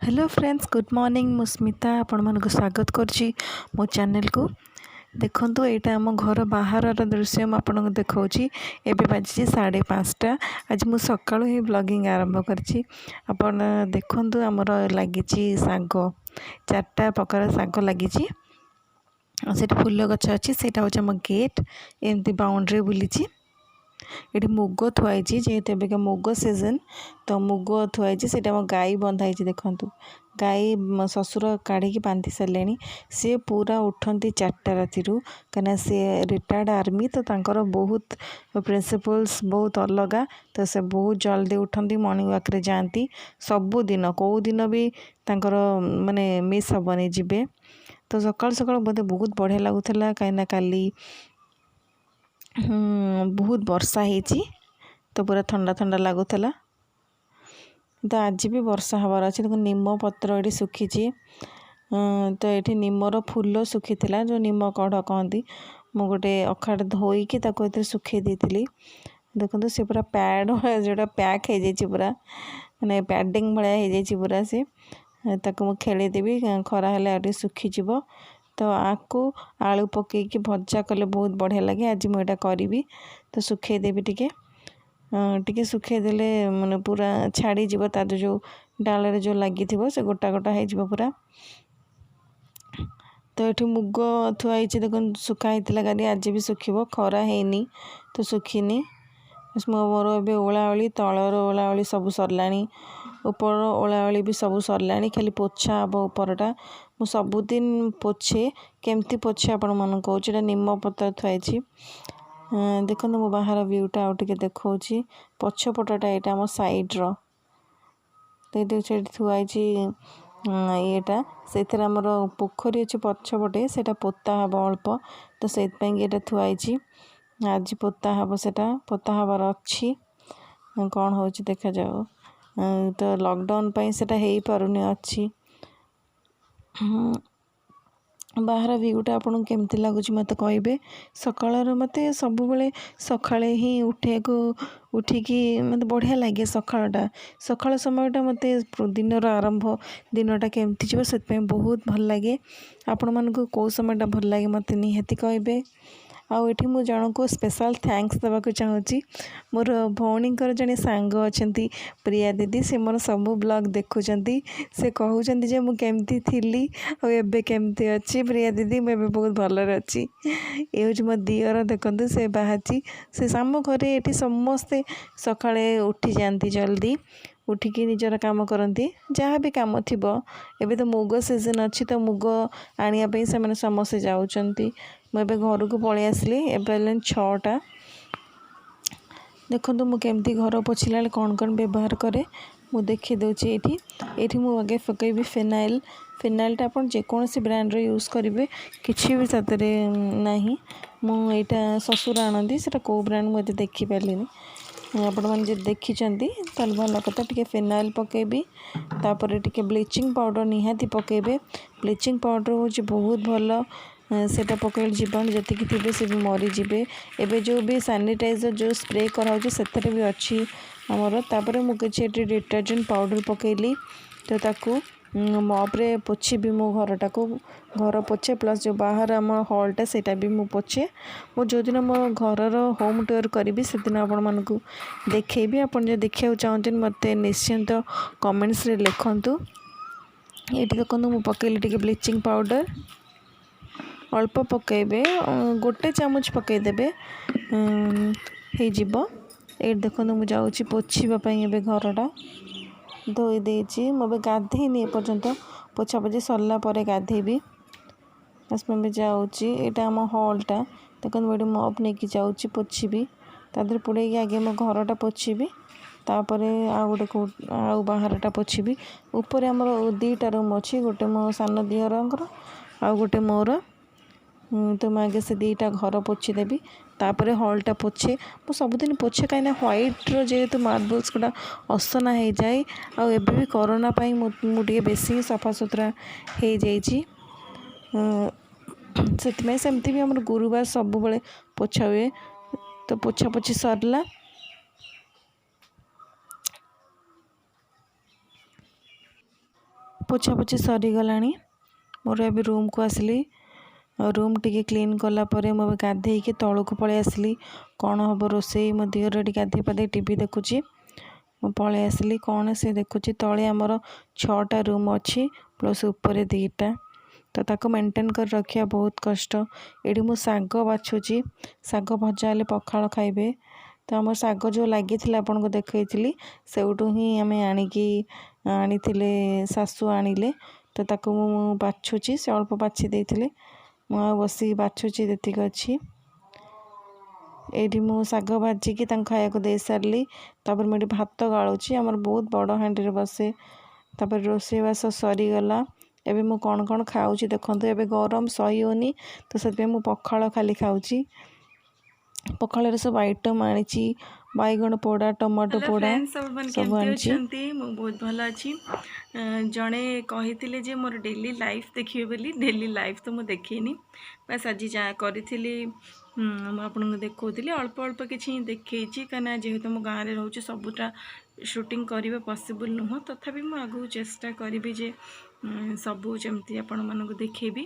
Hello friends, good morning. ମୁଁ ସ୍ମିତା, ଆପଣମାନଙ୍କୁ ସ୍ୱାଗତ କରୁଛି ମୋ ଚ୍ୟାନେଲକୁ। ଦେଖନ୍ତୁ, ଏଇଟା ଆମ ଘର ବାହାରର ଦୃଶ୍ୟ ମୁଁ ଆପଣଙ୍କୁ ଦେଖାଉଛି। ଏବେ ବାଜିଛି 5:30। ଆଜି ମୁଁ ସକାଳୁ ହିଁ ବ୍ଲଗିଂ ଆରମ୍ଭ କରିଛି। ଆପଣ ଦେଖନ୍ତୁ, ଆମର ଲାଗିଛି ଶାଗ, 4ଟା ପ୍ରକାର ଶାଗ ଲାଗିଛି ଆଉ ସେଠି ଫୁଲ ଗଛ ଅଛି। ସେଇଟା ହେଉଛି ଆମ ଗେଟ୍, ଏମିତି ବାଉଣ୍ଡ୍ରି ବୁଲିଛି। ଏଠି ମୁଗ ଥୁଆ ହେଇଛି, ଯେହେତୁ ଏବେକା ମୁଗ ସିଜନ୍, ତ ମୁଗ ଥୁଆ ହେଇଛି। ସେଇଟା ଆମ ଗାଈ ବନ୍ଧା ହେଇଛି। ଦେଖନ୍ତୁ, ଗାଈ ଶ୍ୱଶୁର କାଢ଼ିକି ବାନ୍ଧି ସାରିଲେଣି। ସିଏ ପୁରା ଉଠନ୍ତି 4ଟା ରାତିରୁ, କାହିଁକିନା ସିଏ ରିଟାୟାର୍ଡ଼ ଆର୍ମି, ତ ତାଙ୍କର ବହୁତ ପ୍ରିନ୍ସିପଲ୍ସ ବହୁତ ଅଲଗା। ତ ସେ ବହୁତ ଜଲ୍ଦି ଉଠନ୍ତି, ମର୍ଣ୍ଣିଂ ୱାକ୍ରେ ଯାଆନ୍ତି ସବୁଦିନ, କେଉଁ ଦିନ ବି ତାଙ୍କର ମାନେ ମିସ୍ ହେବନି, ଯିବେ। ତ ସକାଳୁ ସକାଳୁ ମୋତେ ବହୁତ ବଢ଼ିଆ ଲାଗୁଥିଲା, କାହିଁକିନା କାଲି ବହୁତ ବର୍ଷା ହେଇଛି, ତ ପୁରା ଥଣ୍ଡା ଥଣ୍ଡା ଲାଗୁଥିଲା। ତ ଆଜି ବି ବର୍ଷା ହେବାର ଅଛି। ଦେଖନ୍ତୁ, ନିମ ପତ୍ର ଏଠି ଶୁଖିଛି। ତ ଏଠି ନିମର ଫୁଲ ଶୁଖିଥିଲା, ଯେଉଁ ନିମ କଢ଼ କହନ୍ତି। ମୁଁ ଗୋଟେ ଅଖାଟେ ଧୋଇକି ତାକୁ ଏଥିରେ ଶୁଖେଇ ଦେଇଥିଲି। ଦେଖନ୍ତୁ, ସେ ପୁରା ପ୍ୟାଡ଼ ଯେଉଁଟା ପ୍ୟାକ୍ ହେଇଯାଇଛି, ପୁରା ମାନେ ପ୍ୟାଡ଼ିଂ ଭଳିଆ ହେଇଯାଇଛି ପୁରା ସେ। ତାକୁ ମୁଁ ଖେଳେଇଦେବି, ଖରା ହେଲେ ଆଉ ଟିକେ ଶୁଖିଯିବ। ତ ଆକୁ ଆଳୁ ପକେଇକି ଭଜା କଲେ ବହୁତ ବଢ଼ିଆ ଲାଗେ। ଆଜି ମୁଁ ଏଇଟା କରିବି। ତ ଶୁଖେଇଦେବି ଟିକେ ଟିକେ, ଶୁଖେଇଦେଲେ ମାନେ ପୁରା ଛାଡ଼ିଯିବ। ତାର ଯେଉଁ ଡାଳରେ ଯେଉଁ ଲାଗିଥିବ, ସେ ଗୋଟା ଗୋଟା ହେଇଯିବ ପୁରା। ତ ଏଠି ମୁଗ ଥୁଆ ହେଇଛି। ଦେଖନ୍ତୁ, ଶୁଖା ହେଇଥିଲା କାଲି, ଆଜି ବି ଶୁଖିବ। ଖରା ହେଇନି ତ ଶୁଖିନି। ମୋର ଏବେ ଓଳାଓଳି, ତଳର ଓଳାଓଳି ସବୁ ସରିଲାଣି, ଉପର ଓଳାଓଳି ବି ସବୁ ସରିଲାଣି, ଖାଲି ପୋଛା ହେବ ଉପରଟା। ମୁଁ ସବୁଦିନ ପୋଛେ। କେମିତି ପୋଛେ ଆପଣମାନଙ୍କୁ କହୁଛି। ଏଇଟା ନିମ ପତ୍ର ଥୁଆ ହେଇଛି। ଦେଖନ୍ତୁ, ମୁଁ ବାହାର ଭ୍ୟୁଟା ଆଉ ଟିକେ ଦେଖାଉଛି। ପଛପଟଟା ଏଇଟା ଆମ ସାଇଡ଼୍ର। ତ ଏଇଠି ସେଇଠି ଥୁଆ ହେଇଛି ଇଏଟା। ସେଇଥିରେ ଆମର ପୋଖରୀ ଅଛି ପଛପଟେ, ସେଇଟା ପୋତା ହେବ ଅଳ୍ପ, ତ ସେଇଥିପାଇଁ ଏଇଟା ଥୁଆ ହେଇଛି। ଆଜି ପୋତା ହେବ, ସେଇଟା ପୋତା ହେବାର ଅଛି। କ'ଣ ହେଉଛି ଦେଖାଯାଉ। ତ ଲକଡାଉନ୍ ପାଇଁ ସେଇଟା ହେଇପାରୁନି ଅଛି। ବାହାର ଭ୍ୟୁଟା ଆପଣଙ୍କୁ କେମିତି ଲାଗୁଛି ମୋତେ କହିବେ। ସକାଳର ମୋତେ ସବୁବେଳେ ସକାଳେ ହିଁ ଉଠିବାକୁ, ଉଠିକି ମୋତେ ବଢ଼ିଆ ଲାଗେ ସକାଳଟା। ସକାଳ ସମୟଟା ମୋତେ ଦିନର ଆରମ୍ଭ, ଦିନଟା କେମିତି ଯିବ, ସେଥିପାଇଁ ବହୁତ ଭଲ ଲାଗେ। ଆପଣମାନଙ୍କୁ କେଉଁ ସମୟଟା ଭଲ ଲାଗେ ମୋତେ ନିହାତି କହିବେ। ଆଉ ଏଠି ମୁଁ ଜଣଙ୍କୁ ସ୍ପେଶାଲ୍ thanks ଦେବାକୁ ଚାହୁଁଛି। ମୋର ଭଉଣୀଙ୍କର ଜଣେ ସାଙ୍ଗ ଅଛନ୍ତି ପ୍ରିୟା ଦିଦି, ସେ ମୋର ସବୁ ବ୍ଲଗ୍ ଦେଖୁଛନ୍ତି। ସେ କହୁଛନ୍ତି ଯେ ମୁଁ କେମିତି ଥିଲି ଆଉ ଏବେ କେମିତି ଅଛି। ପ୍ରିୟା ଦିଦି, ମୁଁ ଏବେ ବହୁତ ଭଲରେ ଅଛି। ଏ ହେଉଛି ମୋ ଦିଅର, ଦେଖନ୍ତୁ ସେ ବାହାରିଛି। ସେ ଆମ ଘରେ ଏଠି ସମସ୍ତେ ସକାଳେ ଉଠିଯାଆନ୍ତି, ଜଲ୍ଦି ଉଠିକି ନିଜର କାମ କରନ୍ତି, ଯାହା ବି କାମ ଥିବ। ଏବେ ତ ମୁଗ ସିଜନ୍ ଅଛି, ତ ମୁଗ ଆଣିବା ପାଇଁ ସେମାନେ ସମସ୍ତେ ଯାଉଛନ୍ତି। ମୁଁ ଏବେ ଘରକୁ ପଳେଇ ଆସିଲି। ଏବେ ହେଲାଣି 6ଟା। ଦେଖନ୍ତୁ, ମୁଁ କେମିତି ଘର ପୋଛିଲା ବେଳେ କ'ଣ କ'ଣ ବ୍ୟବହାର କରେ ମୁଁ ଦେଖାଇ ଦେଉଛି ଏଇଠି। ଏଇଠି ମୁଁ ଆଗେ ପକାଇବି ଫିନାଇଲ୍। ଫିନାଇଲ୍ଟା ଆପଣ ଯେକୌଣସି ବ୍ରାଣ୍ଡର ୟୁଜ୍ କରିବେ, କିଛି ବି ସେଥିରେ ନାହିଁ। ମୁଁ ଏଇଟା ଶ୍ୱଶୁର ଆଣନ୍ତି, ସେଇଟା କେଉଁ ବ୍ରାଣ୍ଡ ମୁଁ ଏତେ ଦେଖିପାରିଲିନି। ଆପଣମାନେ ଯଦି ଦେଖିଛନ୍ତି ତାହେଲେ ଭଲ କଥା। ଟିକେ ଫିନାଇଲ୍ ପକାଇବି, ତାପରେ ଟିକେ ବ୍ଲିଚିଂ ପାଉଡ଼ର ନିହାତି ପକାଇବେ। ବ୍ଲିଚିଂ ପାଉଡ଼ର ହେଉଛି ବହୁତ ଭଲ। ସେଇଟା ପକାଇଲେ ଜୀବାଣୁ ଯେତିକି ଥିବେ ସେ ବି ମରିଯିବେ। ଏବେ ଯେଉଁ ବି ସାନିଟାଇଜର୍ ଯେଉଁ ସ୍ପ୍ରେ କରାହେଉଛି, ସେଥିରେ ବି ଅଛି ଆମର। ତାପରେ ମୁଁ କିଛି ଏଠି ଡିଟର୍ଜେଣ୍ଟ ପାଉଡ଼ର ପକାଇଲି। ତ ତାକୁ ମପ୍ରେ ପୋଛିବି ମୋ ଘରଟାକୁ। ଘର ପୋଛେ, ପ୍ଲସ୍ ଯେଉଁ ବାହାର ଆମ ହଲ୍ଟା, ସେଇଟା ବି ମୁଁ ପୋଛେ। ମୁଁ ଯେଉଁଦିନ ମୋ ଘରର ହୋମ୍ ଟୁର୍ କରିବି, ସେଦିନ ଆପଣମାନଙ୍କୁ ଦେଖେଇବି। ଆପଣ ଯଦି ଦେଖିବାକୁ ଚାହୁଁଛନ୍ତି, ମୋତେ ନିଶ୍ଚିନ୍ତ କମେଣ୍ଟସରେ ଲେଖନ୍ତୁ। ଏଇଠି ଦେଖନ୍ତୁ, ମୁଁ ପକାଇଲି ଟିକେ ବ୍ଲିଚିଂ ପାଉଡ଼ର। ଅଳ୍ପ ପକାଇବେ, ଗୋଟେ ଚାମଚ ପକାଇଦେବେ, ହେଇଯିବ। ଏଇଠି ଦେଖନ୍ତୁ, ମୁଁ ଯାଉଛି ପୋଛିବା ପାଇଁ। ଏବେ ଘରଟା ଧୋଇ ଦେଇଛି। ମୁଁ ଏବେ ଗାଧେଇନି ଏପର୍ଯ୍ୟନ୍ତ, ପୋଛାପୋଛି ସରିଲା ପରେ ଗାଧେଇବି। ବାସ୍, ମୁଁ ଏବେ ଯାଉଛି। ଏଇଟା ଆମ ହଲ୍ଟା। ଦେଖନ୍ତୁ, ମୁଁ ଏଠି ମପ୍ ନେଇକି ଯାଉଛି, ପୋଛିବି। ତା ଦେହରେ ପୁଡ଼େଇକି ଆଗେ ମୋ ଘରଟା ପୋଛିବି, ତାପରେ ଆଉ ଗୋଟେ କେଉଁ ଆଉ ବାହାରଟା ପୋଛିବି। ଉପରେ ଆମର 2ଟା ରୁମ୍ ଅଛି, ଗୋଟେ ମୋ ସାନ ଦିଅରଙ୍କର ଆଉ ଗୋଟେ ମୋର। ତ ମୁଁ ଆଗେ ସେ 2ଟା ଘର ପୋଛିଦେବି, ତାପରେ ହଲ୍ଟା ପୋଛେ। ମୁଁ ସବୁଦିନ ପୋଛେ, କାହିଁକିନା ହ୍ୱାଇଟ୍ର ଯେହେତୁ ମାର୍ବଲ୍ସ ଗୁଡ଼ା ଅସନା ହେଇଯାଏ। ଆଉ ଏବେ ବି କରୋନା ପାଇଁ ମୁଁ ଟିକେ ବେଶୀ ହିଁ ସଫାସୁତୁରା ହେଇଯାଇଛି, ସେଥିପାଇଁ। ସେମିତି ବି ଆମର ଗୁରୁବାର ସବୁବେଳେ ପୋଛା ହୁଏ। ତ ପୋଛାପୋଛି ସରିଲା। ପୋଛାପୋଛି ସରିଗଲାଣି ମୋର। ଏବେ ରୁମ୍କୁ ଆସିଲି। ରୁମ୍ ଟିକେ କ୍ଲିନ୍ କଲା ପରେ ମୁଁ ଏବେ ଗାଧେଇକି ତଳକୁ ପଳେଇ ଆସିଲି। କ'ଣ ହେବ ରୋଷେଇ? ମୋ ଦିଅର ଏଠି ଗାଧେଇ ପାଧେଇ ଟିଭି ଦେଖୁଛି। ମୁଁ ପଳେଇ ଆସିଲି, କ'ଣ ସେ ଦେଖୁଛି। ତଳେ ଆମର 6ଟା ରୁମ୍ ଅଛି, ପ୍ଲସ୍ ଉପରେ 2ଟା। ତ ତାକୁ ମେଣ୍ଟେନ୍ କରି ରଖିବା ବହୁତ କଷ୍ଟ। ଏଇଠି ମୁଁ ଶାଗ ବାଛୁଛି। ଶାଗ ଭଜା ହେଲେ ପଖାଳ ଖାଇବେ। ତ ଆମ ଶାଗ ଯେଉଁ ଲାଗିଥିଲା, ଆପଣଙ୍କୁ ଦେଖେଇଥିଲି, ସେଇଠୁ ହିଁ ଆମେ ଆଣିକି ଆଣିଥିଲେ, ଶାଶୁ ଆଣିଲେ। ତ ତାକୁ ମୁଁ ବାଛୁଛି। ସେ ଅଳ୍ପ ବାଛି ଦେଇଥିଲେ, ମୁଁ ଆଉ ବସିକି ବାଛୁଛି ଯେତିକି ଅଛି। ଏଇଠି ମୁଁ ଶାଗ ଭାଜିକି ତାଙ୍କୁ ଖାଇବାକୁ ଦେଇସାରିଲି। ତାପରେ ମୁଁ ଏଠି ଭାତ ଗାଳୁଛି। ଆମର ବହୁତ ବଡ଼ ହାଣ୍ଡିରେ ବସେ। ତାପରେ ରୋଷେଇବାସ ସରିଗଲା। ଏବେ ମୁଁ କ'ଣ କ'ଣ ଖାଉଛି ଦେଖନ୍ତୁ। ଏବେ ଗରମ ସହି ହେଉନି, ତ ସେଥିପାଇଁ ମୁଁ ପଖାଳ ଖାଲି ଖାଉଛି। ପଖାଳରେ ସବୁ ଆଇଟମ୍ ଆଣିଛି, ବାଇଗଣ ପୋଡ଼ା, ଟମାଟୋ ହ୍ୟାଲୋ ପୋଡ଼ା, ଫ୍ରେଣ୍ଡସ୍, ସବୁମାନେ ସବୁ କେମିତି ଆଣିଛି। ଅଛନ୍ତି? ମୁଁ ବହୁତ ଭଲ ଅଛି। ଜଣେ କହିଥିଲେ ଯେ ମୋର ଡେଲି ଲାଇଫ୍ ଦେଖିବେ ବୋଲି। ଡେଲି ଲାଇଫ୍ ତ ମୁଁ ଦେଖେଇନି, ବାସ୍ ଆଜି ଯାହା କରିଥିଲି ମୁଁ ଆପଣଙ୍କୁ ଦେଖାଉଥିଲି। ଅଳ୍ପ ଅଳ୍ପ କିଛି ହିଁ ଦେଖେଇଛି, କାହିଁକିନା ଯେହେତୁ ମୁଁ ଗାଁରେ ରହୁଛି, ସବୁଟା ସୁଟିଂ କରିବା ପସିବୁଲ୍ ନୁହଁ। ତଥାପି ମୁଁ ଆଗକୁ ଚେଷ୍ଟା କରିବି ଯେ ସବୁ ଯେମିତି ଆପଣମାନଙ୍କୁ ଦେଖେଇବି।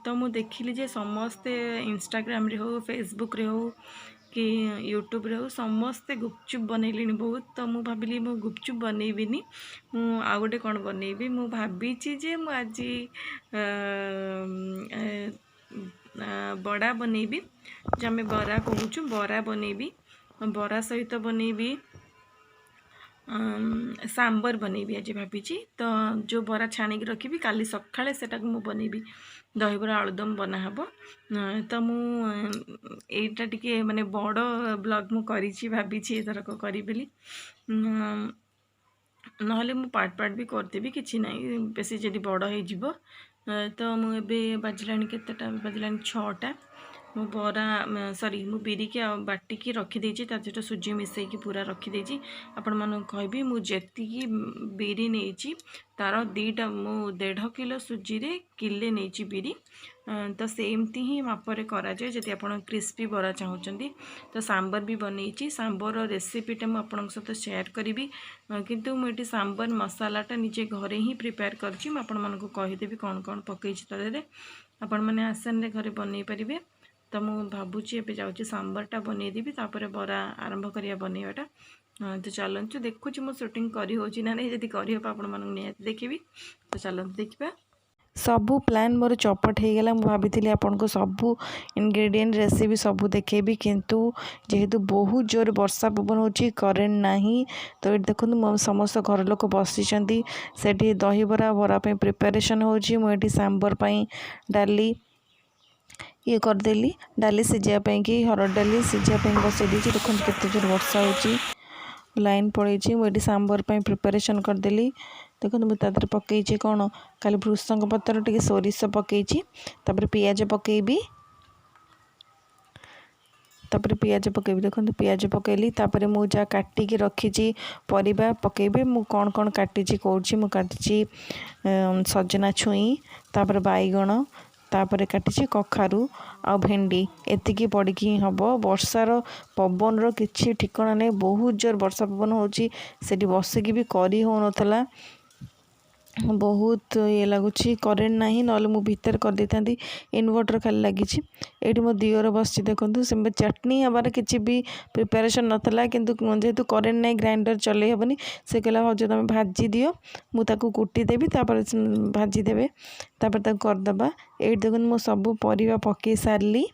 ତ ମୁଁ ଦେଖିଲି ଯେ ସମସ୍ତେ ଇନଷ୍ଟାଗ୍ରାମରେ ହଉ, ଫେସବୁକ୍ରେ ହଉ କି ୟୁଟ୍ୟୁବରେ ହଉ, ସମସ୍ତେ ଗୁପଚୁପ୍ ବନେଇଲେଣି ବହୁତ। ତ ମୁଁ ଭାବିଲି ମୁଁ ଗୁପଚୁପ୍ ବନେଇବିନି, ମୁଁ ଆଉ ଗୋଟେ କ'ଣ ବନେଇବି। ମୁଁ ଭାବିଛି ଯେ ମୁଁ ଆଜି ବଡ଼ା ବନେଇବି, ଯେ ଆମେ ବରା କହୁଛୁ, ବରା ବନେଇବି। ବରା ସହିତ ବନେଇବି ସାମ୍ବର ବନେଇବି ଆଜି ଭାବିଛି। ତ ଯେଉଁ ବରା ଛାଣିକି ରଖିବି, କାଲି ସକାଳେ ସେଟାକୁ ମୁଁ ବନେଇବି, ଦହିବରା ଆଳୁଦମ ବନା ହେବ। ତ ମୁଁ ଏଇଟା ଟିକେ ମାନେ ବଡ଼ ବ୍ଲଗ୍ ମୁଁ କରିଛି, ଭାବିଛି ଏଥରକ କରିବି ବୋଲି। ନହେଲେ ମୁଁ ପାର୍ଟ ପାର୍ଟ ବି କରିଦେବି, କିଛି ନାହିଁ, ବେଶୀ ଯଦି ବଡ଼ ହେଇଯିବ। ତ ମୁଁ ଏବେ ବାଜିଲାଣି କେତେଟା? ବାଜିଲାଣି 6ଟା। ମୁଁ ବରା, ସରି, ମୁଁ ବିରିକି ଆଉ ବାଟିକି ରଖିଦେଇଛି, ତା ସହିତ ସୁଜି ମିଶାଇକି ପୁରା ରଖିଦେଇଛି। ଆପଣମାନଙ୍କୁ କହିବି, ମୁଁ ଯେତିକି ବିରି ନେଇଛି ତାର 2ଟା, ମୁଁ 1.5 କିଲୋ ସୁଜିରେ କିଲେ ନେଇଛି ବିରି। ତ ସେମିତି ହିଁ ମାପରେ କରାଯାଏ ଯଦି ଆପଣ କ୍ରିସ୍ପି ବରା ଚାହୁଁଛନ୍ତି। ତ ସାମ୍ବର ବି ବନେଇଛି। ସାମ୍ବର ରେସିପିଟା ମୁଁ ଆପଣଙ୍କ ସହିତ ସେୟାର କରିବି। କିନ୍ତୁ ମୁଁ ଏଠି ସାମ୍ବର ମସଲାଟା ନିଜେ ଘରେ ହିଁ ପ୍ରିପେୟାର କରିଛି। ମୁଁ ଆପଣମାନଙ୍କୁ କହିଦେବି କ'ଣ କ'ଣ ପକେଇଛି ତା ଦେହରେ। ଆପଣମାନେ ଆସାନରେ ଘରେ ବନେଇ ପାରିବେ। ତ ମୁଁ ଭାବୁଛି ଏବେ ଯାଉଛି ସାମ୍ବରଟା ବନେଇଦେବି, ତାପରେ ବରା ଆରମ୍ଭ କରିବା ବନେଇବାଟା। ତ ଚାଲନ୍ତୁ, ଦେଖୁଛି ମୁଁ ସୁଟିଂ କରି ହେଉଛି ନା ନାହିଁ। ଯଦି କରିହେବ, ଆପଣମାନଙ୍କୁ ନିହାତି ଦେଖିବି। ତ ଚାଲନ୍ତୁ ଦେଖିବା। ସବୁ ପ୍ଲାନ୍ ମୋର ଚପଟ ହେଇଗଲା। ମୁଁ ଭାବିଥିଲି ଆପଣଙ୍କୁ ସବୁ ଇନଗ୍ରେଡ଼ିଏଣ୍ଟ, ରେସିପି ସବୁ ଦେଖେଇବି, କିନ୍ତୁ ଯେହେତୁ ବହୁତ ଜୋରେ ବର୍ଷା ପବନ ହେଉଛି, କରେଣ୍ଟ ନାହିଁ। ତ ଏଠି ଦେଖନ୍ତୁ, ମୋ ସମସ୍ତ ଘର ଲୋକ ବସିଛନ୍ତି। ସେଠି ଦହିବରା ବରା ପାଇଁ ପ୍ରିପାରେସନ୍ ହେଉଛି। ମୁଁ ଏଠି ସାମ୍ବର ପାଇଁ ଡାଲି ଇଏ କରିଦେଲି। ଡାଲି ସିଝେଇବା ପାଇଁକି, ହରଡ଼ ଡାଲି ସିଝେଇବା ପାଇଁ ବସେଇ ଦେଇଛି। ଦେଖନ୍ତୁ କେତେ ଜୋରେ ବର୍ଷା ହେଉଛି, ଲାଇନ୍ ପଳେଇଛି। ମୁଁ ଏଠି ସାମ୍ବର ପାଇଁ ପ୍ରିପାରେସନ୍ କରିଦେଲି। ଦେଖନ୍ତୁ, ମୁଁ ତା ଦେହରେ ପକେଇଛି କ'ଣ? ଖାଲି ଭୃସଙ୍ଗ ପତ୍ର, ଟିକେ ସୋରିଷ ପକେଇଛି। ତାପରେ ପିଆଜ ପକେଇବି। ତାପରେ ପିଆଜ ପକେଇବି। ଦେଖନ୍ତୁ, ପିଆଜ ପକେଇଲି। ତାପରେ ମୁଁ ଯାହା କାଟିକି ରଖିଛି ପରିବା ପକେଇବି। ମୁଁ କ'ଣ କ'ଣ କାଟିଛି କହୁଛି। ମୁଁ କାଟିଛି ସଜନା ଛୁଇଁ, ତାପରେ ବାଇଗଣ, ତାପରେ କାଟିଛି କଖାରୁ ଆଉ ଭେଣ୍ଡି। ଏତିକି ପଡ଼ିକି ହିଁ ହେବ। ବର୍ଷାର ପବନର କିଛି ଠିକଣା ନାହିଁ। ବହୁତ ଜୋର ବର୍ଷା ପବନ ହେଉଛି। ସେଠି ବସିକି ବି କରି ହେଉନଥିଲା, ବହୁତ ଇଏ ଲାଗୁଛି। କରେଣ୍ଟ ନାହିଁ, ନହେଲେ ମୁଁ ଭିତରେ କରିଦେଇଥାନ୍ତି। ଇନଭର୍ଟର ଖାଲି ଲାଗିଛି। ଏଇଠି ମୋ ଦିଅର ବସିଛି ଦେଖନ୍ତୁ। ସେ ଚଟଣି ହେବାର କିଛି ବି ପ୍ରିପାରେସନ୍ ନଥିଲା, କିନ୍ତୁ ଯେହେତୁ କରେଣ୍ଟ ନାହିଁ, ଗ୍ରାଇଣ୍ଡର ଚଲେଇ ହେବନି, ସେ କହିଲା, "ଭାଉଜ, ତୁମେ ଭାଜି ଦିଅ, ମୁଁ ତାକୁ କୁଟି ଦେବି।" ତାପରେ ଭାଜିଦେବେ, ତାପରେ ତାକୁ କରିଦେବା। ଏଇଠି ଦେଖନ୍ତୁ, ମୁଁ ସବୁ ପରିବା ପକାଇ ସାରିଲି।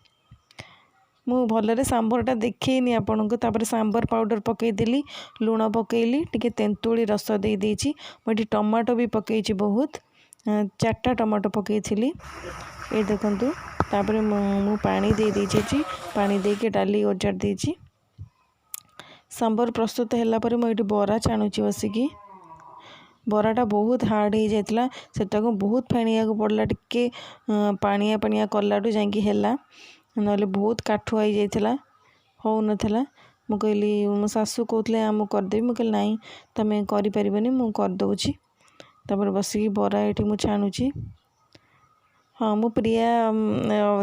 ମୁଁ ଭଲରେ ସାମ୍ବରଟା ଦେଖେଇନି ଆପଣଙ୍କୁ। ତାପରେ ସାମ୍ବର ପାଉଡ଼ର ପକାଇଦେଲି, ଲୁଣ ପକାଇଲି, ଟିକେ ତେନ୍ତୁଳି ରସ ଦେଇଦେଇଛି। ମୁଁ ଏଠି ଟମାଟୋ ବି ପକାଇଛି ବହୁତ, 4ଟା ଟମାଟୋ ପକାଇଥିଲି। ଏଇ ଦେଖନ୍ତୁ, ତାପରେ ମୁଁ ପାଣି ଦେଇଦେଇଛି ଏଠି। ପାଣି ଦେଇକି ଡାଲି ଓଜାଡ଼ି ଦେଇଛି। ସାମ୍ବର ପ୍ରସ୍ତୁତ ହେଲା ପରେ ମୁଁ ଏଇଠି ବରା ଛାଣୁଛି ବସିକି। ବରାଟା ବହୁତ ହାର୍ଡ଼ ହେଇଯାଇଥିଲା, ସେଟାକୁ ବହୁତ ଫେଣିବାକୁ ପଡ଼ିଲା। ଟିକେ ପାଣିଆ ପାଣିଆ କଲାଠୁ ଯାଇକି ହେଲା, ନହେଲେ ବହୁତ କାଠୁଆ ହେଇଯାଇଥିଲା, ହେଉନଥିଲା। ମୁଁ କହିଲି, ମୋ ଶାଶୁ କହୁଥିଲେ ମୁଁ କରିଦେବି। ମୁଁ କହିଲି, "ନାଇଁ, ତୁମେ କରିପାରିବନି, ମୁଁ କରିଦେଉଛି।" ତାପରେ ବସିକି ବରା ଏଇଠି ମୁଁ ଛାଣୁଛି। ହଁ, ମୁଁ ପ୍ରିୟା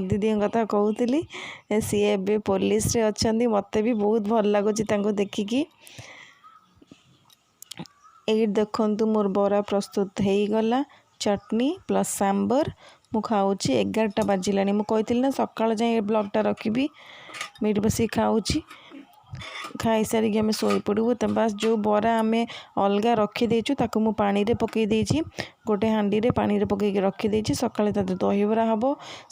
ଦିଦିଙ୍କ କଥା କହୁଥିଲି। ସିଏ ଏବେ ପୋଲିସରେ ଅଛନ୍ତି। ମୋତେ ବି ବହୁତ ଭଲ ଲାଗୁଛି ତାଙ୍କୁ ଦେଖିକି। ଏଇଠି ଦେଖନ୍ତୁ, ମୋର ବରା ପ୍ରସ୍ତୁତ ହେଇଗଲା, ଚଟନି ପ୍ଲସ୍ ସାମ୍ବର। ମୁଁ ଖାଉଛି। 11ଟା ବାଜିଲାଣି। ମୁଁ କହିଥିଲି ନା ସକାଳ ଯାଏଁ ଏ ବ୍ଲଗ୍ଟା ରଖିବି। ମୁଁ ଏଇଠି ବସିକି ଖାଉଛି। ଖାଇସାରିକି ଆମେ ଶୋଇପଡ଼ିବୁ। ତ ବାସ୍, ଯେଉଁ ବରା ଆମେ ଅଲଗା ରଖିଦେଇଛୁ, ତାକୁ ମୁଁ ପାଣିରେ ପକାଇ ଦେଇଛି। ଗୋଟେ ହାଣ୍ଡିରେ ପାଣିରେ ପକାଇକି ରଖିଦେଇଛି। ସକାଳେ ତା ଦହିବରା ହେବ।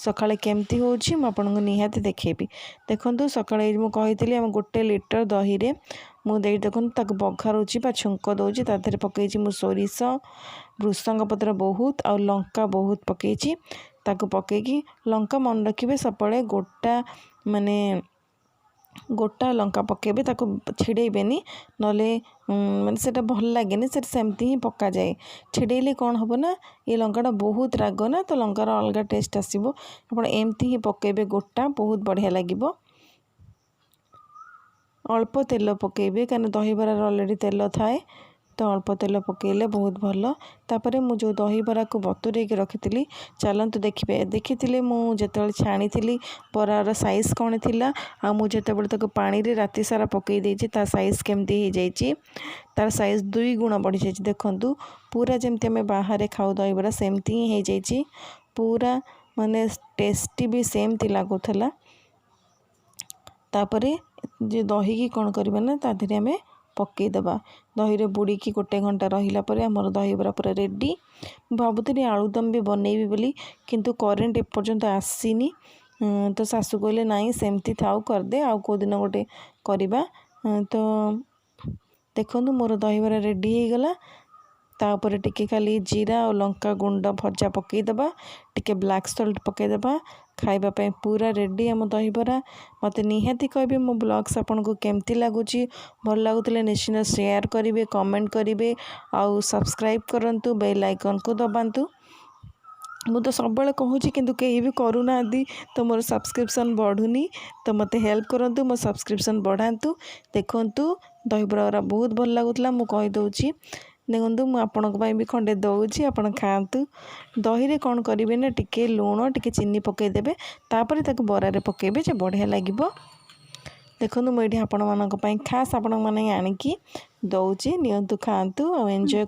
ସକାଳେ କେମିତି ହେଉଛି, ମୁଁ ଆପଣଙ୍କୁ ନିହାତି ଦେଖେଇବି। ଦେଖନ୍ତୁ, ସକାଳେ ମୁଁ କହିଥିଲି ଆମେ 1 ଲିଟର ଦହିରେ ମୁଁ ଦେଇ, ଦେଖନ୍ତୁ, ତାକୁ ବଘାରୁଛି ବା ଛୁଙ୍କ ଦେଉଛି। ତା ଦେହରେ ପକାଇଛି ମୁଁ ସୋରିଷ, ଭୃସଙ୍ଗ ପତ୍ର ବହୁତ ଆଉ ଲଙ୍କା ବହୁତ ପକାଇଛି। ତାକୁ ପକାଇକି, ଲଙ୍କା ମନେ ରଖିବେ, ସବୁବେଳେ ଗୋଟା, ମାନେ ଗୋଟା ଲଙ୍କା ପକାଇବେ, ତାକୁ ଛିଡ଼େଇବେନି। ନହେଲେ ମାନେ ସେଇଟା ଭଲ ଲାଗେନି। ସେଟା ସେମିତି ହିଁ ପକାଯାଏ। ଛିଡ଼େଇଲେ କ'ଣ ହେବ ନା, ଏ ଲଙ୍କାଟା ବହୁତ ରାଗ ନା, ତ ଲଙ୍କାର ଅଲଗା ଟେଷ୍ଟ ଆସିବ। ଆପଣ ଏମିତି ହିଁ ପକାଇବେ ଗୋଟା, ବହୁତ ବଢ଼ିଆ ଲାଗିବ। ଅଳ୍ପ ତେଲ ପକାଇବେ, କାରଣ ଦହିବରାର ଅଲରେଡ଼ି ତେଲ ଥାଏ। ତ ଅଳ୍ପ ତେଲ ପକାଇଲେ ବହୁତ ଭଲ। ତାପରେ ମୁଁ ଯେଉଁ ଦହିବରାକୁ ବତୁରେଇକି ରଖିଥିଲି, ଚାଲନ୍ତୁ ଦେଖିବେ। ଦେଖିଥିଲେ ମୁଁ ଯେତେବେଳେ ଛାଣିଥିଲି ବରାର ସାଇଜ୍ କ'ଣ ଥିଲା, ଆଉ ମୁଁ ଯେତେବେଳେ ତାକୁ ପାଣିରେ ରାତି ସାରା ପକାଇ ଦେଇଛି, ତା ସାଇଜ୍ କେମିତି ହେଇଯାଇଛି। ତାର ସାଇଜ୍ 2 ଗୁଣ ବଢ଼ିଯାଇଛି। ଦେଖନ୍ତୁ, ପୁରା ଯେମିତି ଆମେ ବାହାରେ ଖାଉ ଦହିବରା, ସେମିତି ହିଁ ହେଇଯାଇଛି ପୁରା। ମାନେ ଟେଷ୍ଟି ବି ସେମିତି ଲାଗୁଥିଲା। ତାପରେ ଯେ ଦହିକି କ'ଣ କରିବା ନା, ତା ଦେହରେ ଆମେ ପକାଇଦେବା। ଦହିରେ ବୁଡ଼ିକି ଗୋଟେ ଘଣ୍ଟା ରହିଲା ପରେ ଆମର ଦହିବରା ପୁରା ରେଡ଼ି। ମୁଁ ଭାବୁଥିଲି ଆଳୁଦମ ବି ବନେଇବି ବୋଲି, କିନ୍ତୁ କରେଣ୍ଟ ଏପର୍ଯ୍ୟନ୍ତ ଆସିନି। ତ ଶାଶୁ କହିଲେ, ନାଇଁ, ସେମିତି ଥାଉ, କରିଦେ, ଆଉ କେଉଁ ଦିନ ଗୋଟେ କରିବା। ତ ଦେଖନ୍ତୁ, ମୋର ଦହିବରା ରେଡ଼ି ହେଇଗଲା। ତାପରେ ଟିକେ ଖାଲି ଜିରା ଆଉ ଲଙ୍କା ଗୁଣ୍ଡ ଭଜା ପକାଇଦେବା, ଟିକେ ବ୍ଲାକ୍ ସଲ୍ଟ ପକାଇଦେବା। ଖାଇବା ପାଇଁ ପୁରା ରେଡ଼ି ଆମ ଦହିବରା। ମୋତେ ନିହାତି କହିବେ ମୋ ବ୍ଲଗ୍ସ ଆପଣଙ୍କୁ କେମିତି ଲାଗୁଛି। ଭଲ ଲାଗୁଥିଲେ ନିଶ୍ଚିନ୍ତ ସେୟାର କରିବେ, କମେଣ୍ଟ କରିବେ ଆଉ ସବସ୍କ୍ରାଇବ୍ କରନ୍ତୁ, ବେଲ୍ ଆଇକନ୍କୁ ଦବାନ୍ତୁ। ମୁଁ ତ ସବୁବେଳେ କହୁଛି, କିନ୍ତୁ କେହି ବି କରୁନାହାନ୍ତି। ତ ମୋର ସବସ୍କ୍ରିପସନ୍ ବଢ଼ୁନି। ତ ମୋତେ ହେଲ୍ପ କରନ୍ତୁ, ମୋ ସବସ୍କ୍ରିପସନ୍ ବଢ଼ାନ୍ତୁ। ଦେଖନ୍ତୁ, ଦହିବରା ବହୁତ ଭଲ ଲାଗୁଥିଲା, ମୁଁ କହିଦେଉଛି। ଦେଖନ୍ତୁ, ମୁଁ ଆପଣଙ୍କ ପାଇଁ ବି ଖଣ୍ଡେ ଦେଉଛି, ଆପଣ ଖାଆନ୍ତୁ। ଦହିରେ କ'ଣ କରିବେ ନା, ଟିକେ ଲୁଣ, ଟିକେ ଚିନି ପକାଇଦେବେ, ତାପରେ ତାକୁ ବରାରେ ପକାଇବେ ଯେ ବଢ଼ିଆ ଲାଗିବ। ଦେଖନ୍ତୁ, ମୁଁ ଏଇଠି ଆପଣମାନଙ୍କ ପାଇଁ ଖାସ୍ ଆପଣମାନେ ଆଣିକି ଦେଉଛି। ନିଅନ୍ତୁ, ଖାଆନ୍ତୁ ଆଉ ଏନ୍ଜୟ।